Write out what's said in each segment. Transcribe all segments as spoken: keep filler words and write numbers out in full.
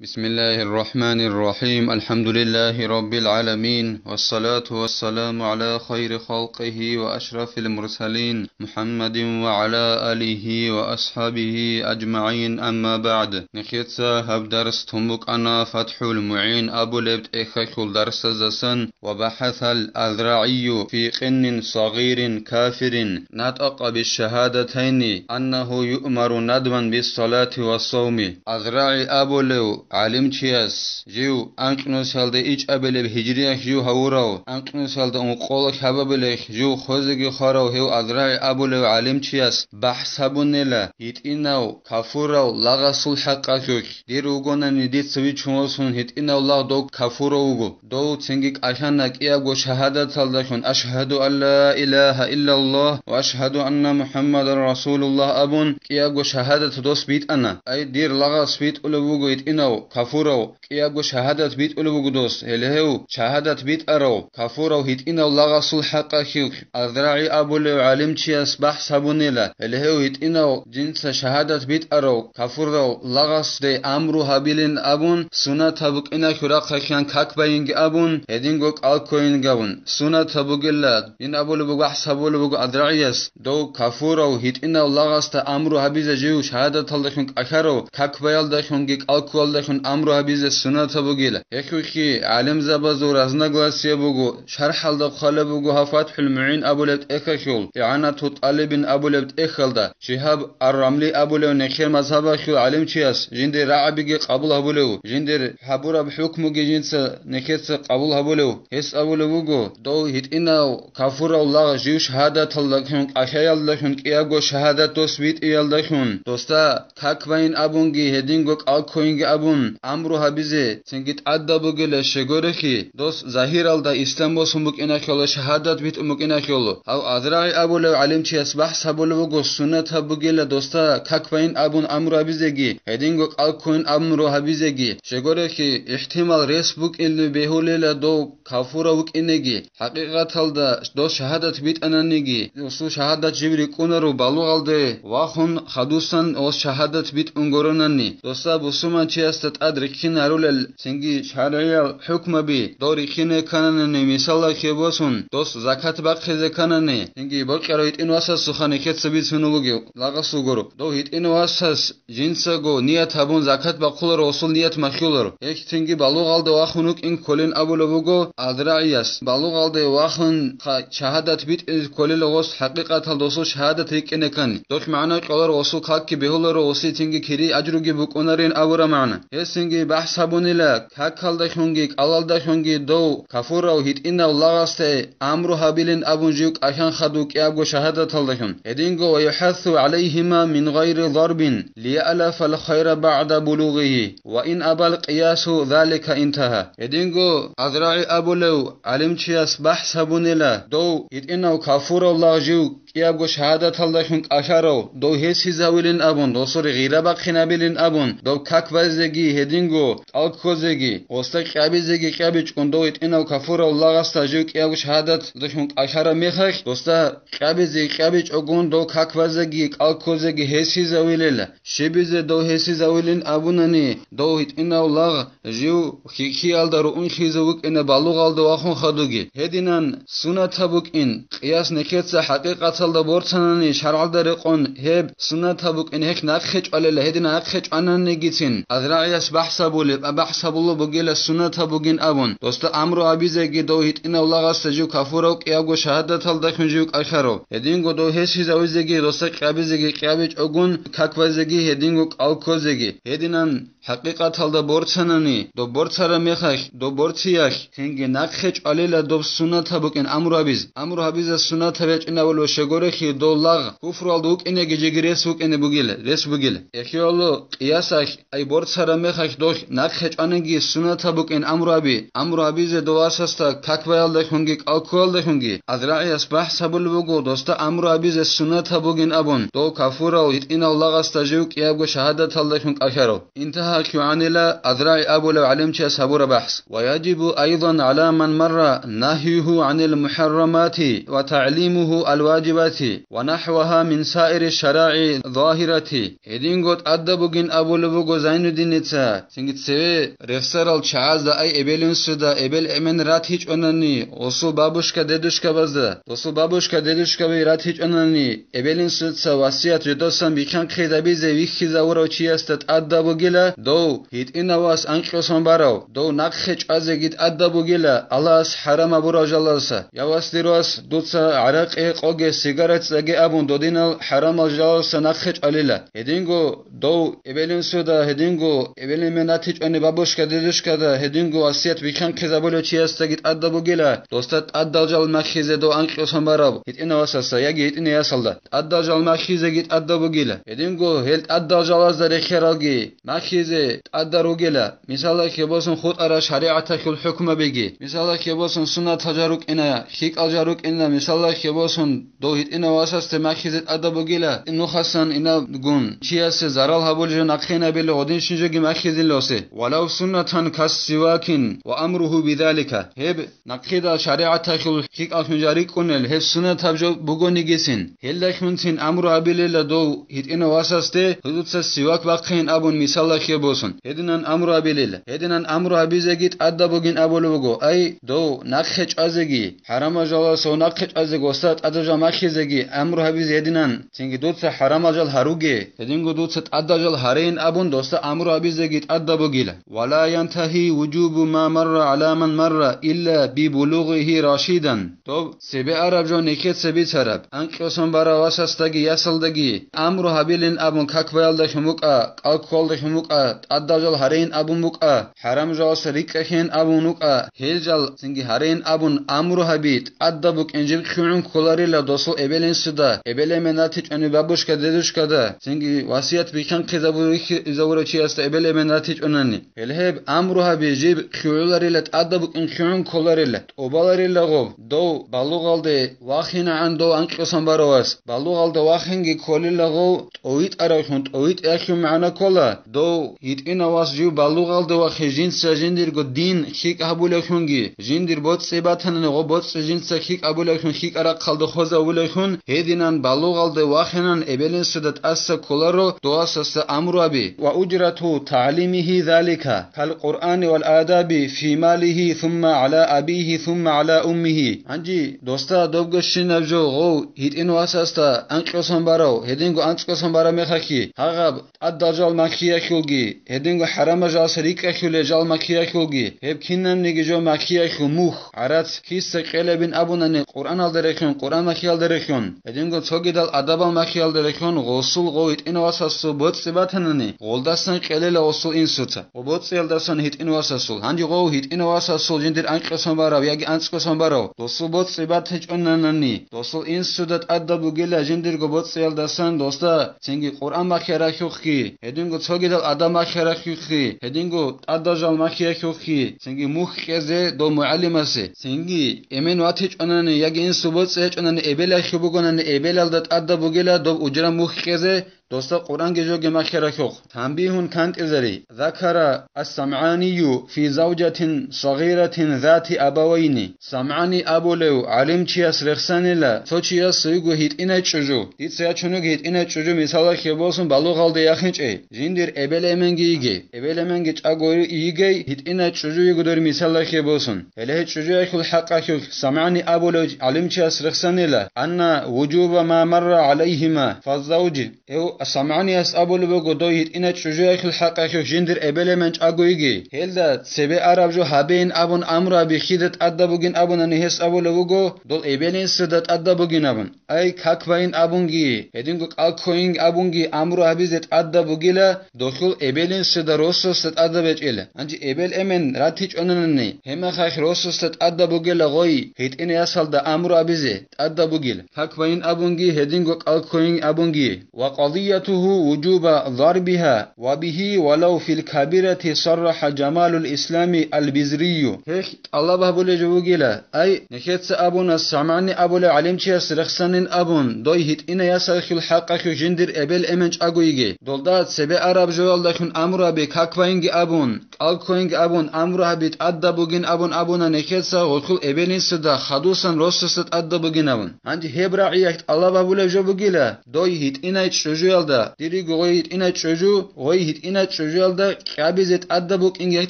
بسم الله الرحمن الرحيم. الحمد لله رب العالمين. والصلاة والسلام على خير خلقه وأشرف المرسلين محمد وعلى آله وأصحابه أجمعين. أما بعد. Нехеца гьаб дарс тун букӀана ФатхӀул МугӀин абулеб тӀехьалъул дарсаздасан: وبحث الأذرعي في قن صغير كافر نطق بالشهادتين أنه يؤمر ندبا بالصلاة والصوم. АзрагӀи абулев гӀалимчияс, жив анкьнусалда ичӀабилеб гьижриялъ жив гьавурав, анкьнусалда ункъола хабабилелъ жив хозеги хварав гьев АзрагӀи абулев гӀалимчияс бахӀс гьабунела гьитӀинав кафурав лагъасул хӀакъалъулъ. Дир вугонани дица вичун восун гьитӀинав лагъ дов кафурав вуго. Дов цинги кӀалъана кӀиябго шагьадаталдалъун: «Ашгьаду ан ла илагьа иллаллагь ва ашгьаду анна МухӀаммадан расулуллагь», – абун, кӀиябго шагьадат дос битӀана. Ай, дир лагъас битӀулев вуго гьитӀинав кафурав, кӀиябго шагьадат битӀулев вуго дос, гьеле гьев шагьадат битӀарав кафурав гьитӀинав лагъасул хӀакъалъулъ. АзрагӀи абулев гӀалимчияс бахӀс гьабунела, гьеле гьев гьитӀинав жинца шагьадат битӀарав кафурав лагъасде амру гьабилин абун, сунатаб букӀиналъул рахъалъан как байинги абун, гьединго кӀал ккойинги абун, сунатаб бугела. Ин абулеб буго, бахӀс гьабулеб буго АзрагӀияс, дов кафурав гьитӀинав лагъасда амру гьабизе жив шагьадаталдалъун кӀалъарав, как баялдалъунги кӀал ккуялдалъун амру гьабизе сунатаб бугила. Гьелъухъе гӀалимзабазул разногласие буго, шархӀалда хъвалеб буго гьаб ФатхӀул МугӀин абулеб тӀехьалъул, ИгӀанату ТӀалибин абулеб тӀехьалда, Шигьаб ар-Рамли абулев нехер мазгьабалъул гӀалимчияс, жиндир рагӀабиги къабул гьабулев, жиндир гьабураб хӀукмуги жинца нехеца къабул гьабулев, гьес абулеб буго, дов гьитӀинав кафурав лагъ жив шагьадаталдалъун, кӀалъаялдалъун, кӀиябго шагьадат дос битӀиялдалъун, досда как байин абунги, гьединго кӀал ккойинги абун, амру гьабизе, цинги тӀадаб бугила щегорехи, дос загьиралда ислам босун букӀиналъула, шагьадат битӀун букӀиналъула. Гьав АзрагӀи абулев гӀалимчияс бахӀс гьабулеб буго, суннатаб бугила досда как байин абун амру гьабизеги, гьединго кӀал ккойин амру гьабизеги. Щегорехи, ихтимал, рес букӀине бегьулила дов кафурав вукӀинеги, хӀакъикъаталда дос шагьадат битӀананиги, досул шагьадат жив рикӀкӀунаро балугъалде вахун хадусан дос шагьадат битӀун гуронани, досда бусуманчиясда тӀад рихьинарулел цинги шаргӀиял хӀукмаби дов рихьине ккананани, мисалалъе босун, дос закат бахъизе кканани, цинги бокьарав гьитӀин васасухъа нехеца бицун вугев лагъас вугоро. Дов гьитӀин васас жинцаго ният гьабун закат бахъуларо, гъосул ният махьуларо. Гьелъ цинги балугъалда вахун вукӀин кколин абулеб буго АзрагӀияс. Балугъалда вахун ха-, шагьадат битӀизе кколила гъос, хӀакъикъаталда гъосул шагьадат рикӀкӀине ккани. Долъ магӀна кьоларо, гъосул какги бегьуларо, гъосие цинги кири ажруги букӀунарин абураб магӀна. Гьес цинги бахӀс гьабунила, какалдалъунги кӀалалдалъунги дов кафурав гьитӀинав лагъасде амру гьабилин абун жив кӀалъан хадув кӀиябго шагьадаталдалъун. Гьединго: «ويحث عليهما من غير ضرب ليألف الخير بعد بلوغه، وإن أبى القياس ذلك انتهى». Гьединго АзрагӀи абулев гӀалимчияс бахӀс гьабунила, дов гьитӀинав кафурав лагъ жив кӀиябго шагьадаталдалъун кӀалъарав, дов гьесизавилин абун, досуре гъира бахъинабилин абун, дов как базеги, гьединго кӀал ккозеги, гъосда кьабизеги кьабичӀун, дов гьитӀинав кафурав лагъасда жив кӀиябго шагьадаталдалъун кӀалъараб мехалъ, досда кьабизе кьабичӀогун, дов как базеги кӀал ккозеги гьесизавилила. Щибизе дов гьесизавилин абунани, дов гьитӀинав лагъ жив хихьиялда руунлъизе вукӀине балугъалда вахун хадуги. Гьединан сунатаб букӀин, къияс нехеца хӀакъикъаталда борцанани шаргӀалда рекъон гьеб сунатаб букӀин, гьелъ нахъе чӀвалела, гьединан нахъе чӀвананигицин, АзрагӀияс бахӀс гьабулеб, а бахӀс гьабулеб бугила сунатаб бугин абун, досда амру гьабизеги, дов гьитӀинав лагъасда жив кафурав кӀиябго шагьадаталдалъун жив кӀалъарав, гьединго дов гьесизавизеги, досда кьабизеги кьабичӀогун, как базеги, гьединго кӀал ккозеги. Гьединан хӀакъикъаталда борцанани, доб борцараб мехалъ, доб борциялъ, цинги нахъе чӀвалила доб сунатаб букӀин амру гьабиз. Амру гьабизе сунатаб ячӀинавулев щегорехи, дов лагъ куфруялда вукӀинеги жеги рес вукӀине бугила, рес бугила. Эхиялъул къиясалъ, ай борцараб мехалъ долъ нахъе чӀванинги сунатаб букӀин амру гьаби. Амру гьабизе дов васасда как баялдалъунги кӀал ккуялдалъунги АзрагӀияс бахӀс гьабулеб буго, досда амру гьабизе сунатаб бугин абун, дов кафурав гьитӀинав лагъасда жив кӀиябго шагьадаталдалъун кӀалъарав. Интагьа. Ахьу гӀанила АзрагӀи абулев гӀалимчияс гьабураб бахӀс. ويجب أيضا على من مر نهيه عن المحرمات وتعليمه الواجبات ونحوها من سائر الشرائع الظاهرة. Гьединго тӀадаб бугин абулеб буго Зайнуддиница, цинги цеве рехсарал чагӀазда ай эбел-инсуда эбел-эмен ратичӀонани, гъосул бабушка-дедушкабазда, гъосул бабушка-дедушкаби ратичӀонани, эбел-инсуца васият жидасан бихьанхъизабизе вихьизавурав чиясда тӀадаб бугила, дов гьитӀинав вас анкьго сон барав, дов нахъе чӀвазеги тӀадаб бугила, Аллагьас хӀарам гьабурал жалалса. Я вас, дир вас, дуца гӀаракъи гьекъоге, сигарет цӀаге абун, додинал хӀарамал жалалса нахъе чӀвалила. Гьединго дов эбел-инсуда, гьединго эбел-эмен ратичӀони бабушка-дедушкада, гьединго васият бихьанхъизабулев чиясдаги тӀадаб бугила, досда тӀадал жал махьизе дов анкьго сон барав гьитӀинав васасда яги гьитӀинай ясалда. ТӀадал жал махьизеги тӀадаб бугила. Гьединго гьел тӀадал жалазда рехиаралги махьизе тӀадал ругила. Мисалалъе босун хутӀарал шаригӀаталъул хӀукмабиги. Мисалалъе босун суннатал жал рукӀина, лъикӀал жал рукӀина, мисалалъе босун дов гьитӀинав васасде махьизе тӀадаб бугила, нухасан инабгун чиясе зарал гьабулел жо нахъинабила гъодин щинжоги махьизилосе. ولو سنة كالسواك وأمره بذلك. Гьеб нахъидал шаригӀаталъул лъикӀалъун жал рикӀкӀунел гьеб суннатаб жо бугонигицин, гьелдалъунцин амру гьабилила дов гьитӀинав васасде, гьезуца сивак бахъейин абун мисалалъе босун, гьединан амру гьабилила. Гьединан амру гьабизеги тӀадаб бугин абулеб буго, ай, дов нахъе чӀвазеги, хӀарамал жалалса нахъе чӀвазеги, гъосда тӀадал жал махьизеги амру гьабизе гьединан, цинги дуца хӀарамал жал гьаруге, гьединго дуца тӀадал жал гьарейин абун досда амру гьабизеги тӀадаб бугила. ولا ينتهي وجوب ما مر على من مر إلا ببلوغه رشيدا. Доб цебе араб жо нехеца бицараб, анкьго сон барав васасдаги ясалдаги амру гьабилин абун как баялдалъун букӀа, кӀалккуялдалъун букӀа, тӀадал жал гьарейин абун букӀа, хӀарам жалалса рикӀкӀахьейин абун букӀа, гьел жал цинги гьарейин абун амру гьаби, тӀадаб букӀин жиб хъугӀун кколарила досул эбел-инсуда, эбел-эмен ратичӀони бабушка-дедушкада, цинги васият бихьанхъизабурихьизавурав чиясда эбел-эмен ратичӀонани. Гьел гьеб амру гьаби жиб хъугӀуларила, тӀадаб букӀин хъугӀун кколарила, тӀубаларила гъоб, дов балугъалде вахинагӀан дов анкьго сон барав вас, балугъалде вахинги кколила гъов, тӀовитӀаравлъун, тӀовитӀиялъул магӀна ккола, дов гьитӀинав вас жив балугъалде вахи жинца жиндирго дин лъикӀ гьабулевлъунги, жиндир боцӀи батанани гъо боцӀи жинца лъикӀ гьабулевлъун, лъикӀа рахъалда хозавулевлъун, гьединан балугъалде вахинан эбел-инсуда тӀаса кколаро дов васасда амру гьаби. وأجرة تعليمه ذلك كالقرآن والآداب في ماله ثم على أبيه ثم على أمه. Гьанже досда добго щинаб жо гъов гьитӀинав васасда анкьго сон барав, гьединго анцӀго сон бараб мехалъги, гьагъаб тӀадал жал махьиялъулги, гьединго хӀарамал жалалса рикӀкӀахьулел жал махьиялъулги, гьеб кинабниги жо махьиялъул мухь, гӀарац, киса кьелебин абунани Къуръаналда рехун, Къуръан махьиялда рехун, гьединго цогидал адабал махьиялда рехун гъосул гъов гьитӀинав васасул боцӀи батанани, гъолдасан кьелила гъосул инсуца. Гъо боцӀиялдасан гьитӀинав васасул, гьанже гъов гьитӀинав васасул жиндир анкьго сон барав яги анцӀго сон барав, досул боцӀи батичӀонанани, досул инсуда тӀадаб бугила жиндирго боцӀиялдасан досда цинги Къуръан махьарахьухъги, гьединго цогидал адаб махьарахьухъги, гьединго тӀадал жал махьиялъухъги, цинги мухь кьезе дов мугӀалимасе, цинги эмен ватичӀонани яги инсул боцӀи гьечӀонани эбелалъуб бугонани эбелалда тӀадаб бугила доб ужра мухь кьезе, досда Къуръанги жоги махьарахьухъ. Танбигьун кантӀизари. ذكر الصمعاني في زوجة صغيرة ذات أبوين. СамгӀани абулев гӀалимчияс рехсанила, цо чияс вуго гьитӀинай чӀужу. Дица ячун вуго гьитӀинай чӀужу, мисалалъе босун, балугъалде яхинчӀей. Жиндир эбел-эменги йигей. Эбел-эменги чӀаго йигей, гьитӀинай чӀужу йигодур, мисалалъе босун. Гьеле гьей чӀужуялъул хӀакъалъулъ СамгӀани абулев гӀалимчияс рехсанила, أن وجوب ما مر عليهما فالزوج. Гьев СамгӀаниас абулеб буго, дой гьитӀинай чӀужуялъул хӀакъалъулъ жиндир эбел-эмен чӀаго йигей, гьелда цебе араб жо гьабейин абун амру гьаби, хъиза тӀадаб бугин абунани гьес абулеб буго, дол эбел-инсуда тӀадаб бугин абун. Ай, как байин абунги, гьединго кӀал ккойин абунги амру гьабизе тӀадаб бугила, дохьул эбел-инсуда росасда тӀадаб гьечӀила. Гьанже эбел-эмен ратичӀонанани, гьеб мехалъ росасда тӀадаб бугила гъой, гьитӀинай ясалда амру гьабизе тӀадаб бугила. Как байин абунги, гьединго кӀал ккойин абунги. وقضي وصيته وجوب ضربها وبه ولو في الكبيرة صرح جمال الإسلام البزري. Гьелъ тӀалаб гьабулеб жо бугила, ай, нехеца абуна, самани абулев гӀалимчияс рехсанин абун, дой гьитӀина ясалъул хӀакъалъулъ жиндир эбел-эмен чӀаго йигей. Долда цебе араб жоялдалъун амру гьабе, как байинги абун, кӀалкквейинги абун, амру гьаби тӀадаб бугин абун абуна нехеца гъолъул эбел-инсуда, хадусан росасда тӀадаб бугин абун. Гьанже гьеб рагӀиялъ тӀалаб гьабулеб жо бугила, дой гьитӀинай чӀужуялда, дирго гъой гьитӀинай чӀужу, гъой гьитӀинай чӀужуялда кьабизе тӀадаб букӀинги гьелъ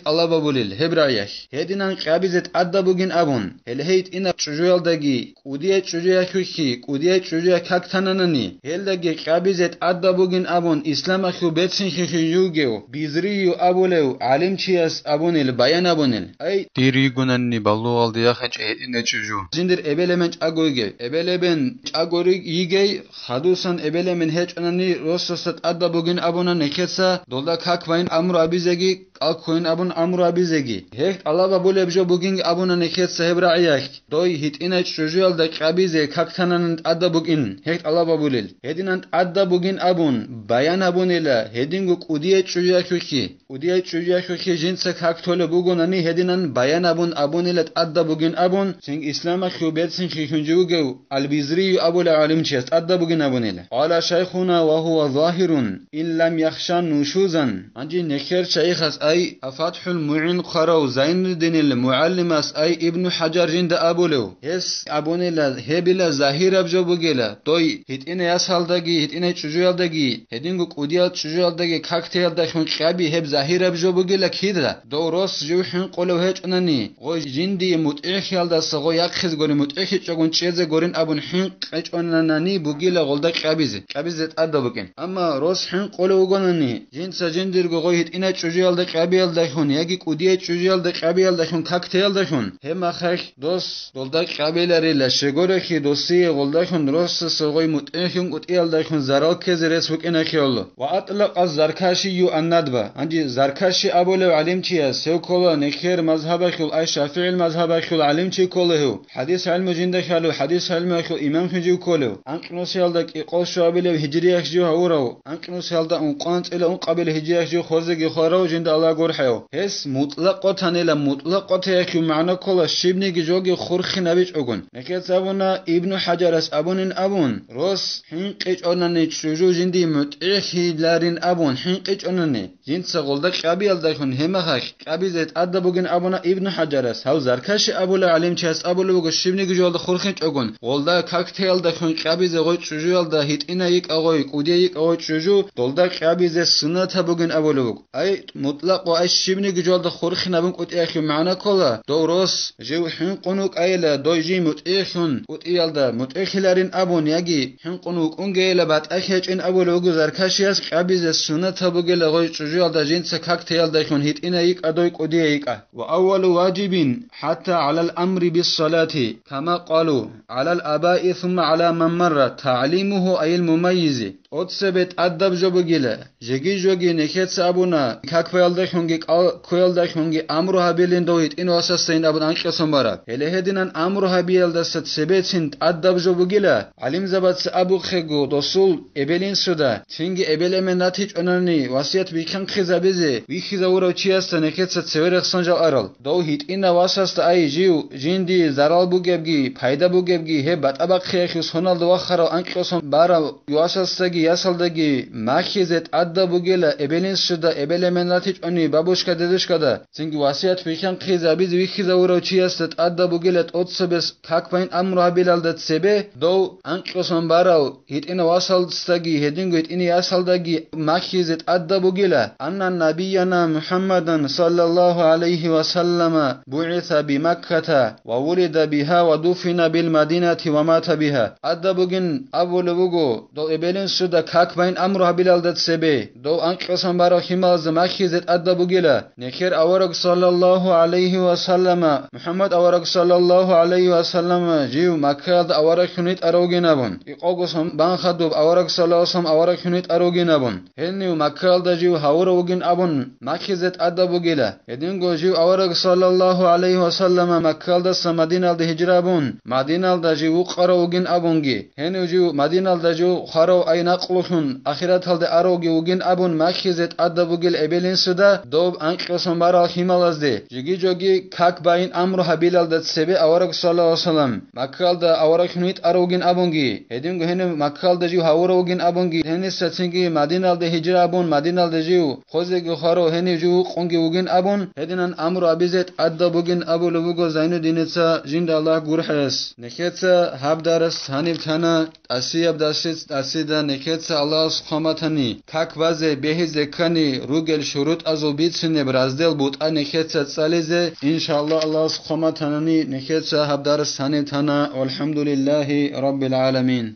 тӀалаб гьабулел гьеб рагӀиялъ. Гьединан кьабизе тӀадаб бугин абун, гьеле гьей гьитӀинай чӀужуялдаги, кӀудияй чӀужуялъулъги, кӀудияй чӀужуялъ как тананани, гьелдаги кьабизе тӀадаб бугин абун, исламалъул берцинлъи хинжи вугев, Бизрию абулев гӀалимчияс абунел, баян абунел. Ай, дир йигунанни балугъалде яхъинчӀей гьитӀинай чӀужу. Жиндир эбел-эмен чӀаго йигей, эбел-эмен чӀаго йигей, хадусан эбел-эмен гьечӀонани росасда тӀадаб бугин абуна нехеца, долда как байин амру абизеги, кӀалкквейин абун амру абизеги. Гьелъ тӀалаб гьабулеб жо бугин абуна нехеца гьеб рагӀиялъ, дой гьитӀинай чӀужуялда кьабизе как тананан тӀадаб букӀин, гьелъ тӀалаб гьабулел. Гьединан тӀадаб бугин абун, баян гьабунела, гьединго кӀудияй чӀужуялъулъги, кӀудияй чӀужуялъулъги жинца как толеб бугонани гьединан баян гьабун абунела тӀадаб бугин абун, цинги исламалъул берцинлъи хинжи вугев, Аль-Бизрию абулев гӀалимчияс тӀадаб бугин абунела. Къала шайхуна ва гьува загьирун, ин лам яхша нушузан. Гьанже нехер шайихас ай, ФатхӀул МугӀин хъварав Зайнуддинил мугӀалимас ай Ибну ХӀажар жинда абулев. Гьес абунела, гьебила загьираб жо бугела, дой гьитӀинай ясалдаги, гьитӀинай чӀужуялдаги, гьединго кӀудиял чӀужуялдаги как теялдалъун кьаби гьеб загьираб жо бугела кида? Дов рос жив хӀинкъулев гьечӀонани, гъой жиндие мутӀигӀлъиялдаса гъой яхъизегурин, мутӀигӀлъичӀогун чӀезегурин абун хӀинкъичӀонанани бугила гъолда кьабизе, кьабизе тӀадаб букӀин. Амма рос хӀинкъулев вугонани, жинца жиндирго гъой гьитӀинай чӀужуялда кьабиялдалъун яги кӀудияй чӀужуялда кьабиялдалъун как теялдалъун, гьеб мехалъ дос долда кьабиларила, щегорехъи досие гъолдалъун росаса гъой мутӀигӀлъун кӀутӀиялдалъун зарал ккезе рес букӀиналъе гӀоло. Ва атлакъа Заркашию ан-надба. Гьанже Заркаши абулев гӀалимчияс, гьев ккола нехер мазгьабалъул, ай ШафигӀил мазгьабалъул гӀалимчи ккола гьев. ХӀадис гӀелму жинда хьалев, хӀадис гӀелмуялъул имам хинжив кколев. Анкьнусиялда кӀикъоялда щуабилев гьижриялъ жив гьавурав, анкьнусиялда ункъоялда анцӀила ункъабилев гьижриялъ жив хвезеги хварав жинда Аллагь гурхӀев. Гьес мутӀлакъ къотанила, мутӀлакъ къотаялъул магӀна ккола щибниги жоги хурхинабичӀогун. Нехеца абуна Ибну ХӀажарас абунин абун, рос хӀинкъичӀонани чӀужу жиндие мутӀигӀлъиларин абун хӀинкъичӀонани, жинца гъолда кьабиялдалъун гьеб мехалъ кьабизе тӀадаб бугин абуна Ибну ХӀажарас. Гьав Заркаши абулев гӀалимчияс абулеб буго, щибниги жоялда хурхинчӀогун, гъолда как теялдалъун кьабизе гъой чӀужуялда гьитӀинай йикӀа гъой, кӀудияй йикӀа гъой чӀужу, долда кьабизе суннатаб бугин абулеб буго. Ай, мутӀлакъ ва ай щибниги жоялда хурхинабун кӀутӀиялъул магӀна ккола, дов рос жив хӀинкъун вукӀайила, дой жий мутӀигӀлъун кӀутӀиялда мутӀигӀлъиларин абун яги хӀинкъун вукӀунгейила батӀалъи гьечӀин абулеб буго Заркашияс кьабизе суннатаб бугела гъой чӀужуялда жинца как теялдалъун гьитӀинай йикӀа дой кӀудияй йикӀа. Ва аввалу важибин хӀатта гӀалал амри биссалати, кама къалу, гӀалал абаи сумма гӀала ман марра тагӀлимуху айил мумаййизи. ТӀоцебе тӀадаб жо бугила, жеги-жоги нехеца абуна, как баялдалъунги кӀал-, ккуялдалъунги амру гьабилин дов гьитӀин васасайин абун анкьасан бараб. Гьеле гьединан амру гьабиялдаса цебецин тӀадаб жо бугила, гӀалимзабаца абухъего досул эбел-инсуда, цинги эбел-эмен ратичӀонани васият бихьанхъизабизе вихьизавурав чиясда нехеца цеве рехсон жал арал. Дов гьитӀина васасда ай жив, жиндие зарал бугебги, пайда бугебги, гьеб батӀа бахъиялъул соналда вахарав анкьасан барав васасдаги ясалдаги махьизе тӀадаб бугела эбел-инсуда, эбел-эмен ратичӀони бабушка-дедушкада, цинги васият бихьанхъизабизе вихьизавурав чиясда тӀадаб бугела тӀоцебес как байин амру гьабилалда цебе, дов анкьасан барав гьитӀина васасдаги гьединго гьитӀина ясалдаги махьизе тӀадаб бугела, анна набияна МухӀаммадан саллаллагьу гӀалайгьи ва саллама бугӀиса би Макката ва вулида бигьа ва дуфина бил Мадинати ва мата бигьа. ТӀадаб бугин абулеб буго, дов эбел-инсуда как байин амру гьабилалда цебе, Дов анкьасан барал хималазда махьизе тӀадаб бугила. Нехер авараг саллаллаху гӀалайхи ва саллама, МухӀаммад авараг саллаллаху гӀалайхи ва саллама жив Маккаялда авараг хьун витӀарав вугин абун, икъогосан банха доб авараг саллаллаху гӀалайхи ва саллам авараг хьун витӀарав вугин абун, гьенив Маккаялда жив гьавурав вугин абун махьизе тӀадаб бугила. Гьединго жив авараг саллаллаху гӀалайхи ва саллама Маккаялдаса Мадиналде гьижра абун, Мадиналда жив вукъарав вугин абунги, гьенив жив Мадиналда жив хварав ай накълулъун ахираталде аравги вугин абун махьизе тӀадаб бугел эбел-инсуда доб анкьасан барал хималазде, жиги-жоги как байин амру гьабилалда цебе авараг саллаллаху гӀалайхи ва саллам Маккаялда авараг хьун витӀарав вугин абунги, гьединго гьенив Маккаялда жив гьавурав вугин абунги, гьениса цинги Мадиналде гьижра абун, Мадиналда жив хозеги хварав гьенив жив вукъунги вугин абун, гьединан амру абизе тӀадаб бугин абулеб буго Зайнуддиница, жинда Аллагь гурхӀес. Нехеца гьаб дарас гьаниб тана, тӀасияб дарсиц-, дарсида нехеца Аллагьас хъван батани, как базе бегьизе ккани ругел шурутӀазул бицинеб раздел бутӀа нехеца цӀализе, иншаллагь, Аллагьас хъван батанани нехеца гьаб дарс гьаниб тана. ВалхӀамдулиллагьи раббил гӀаламин.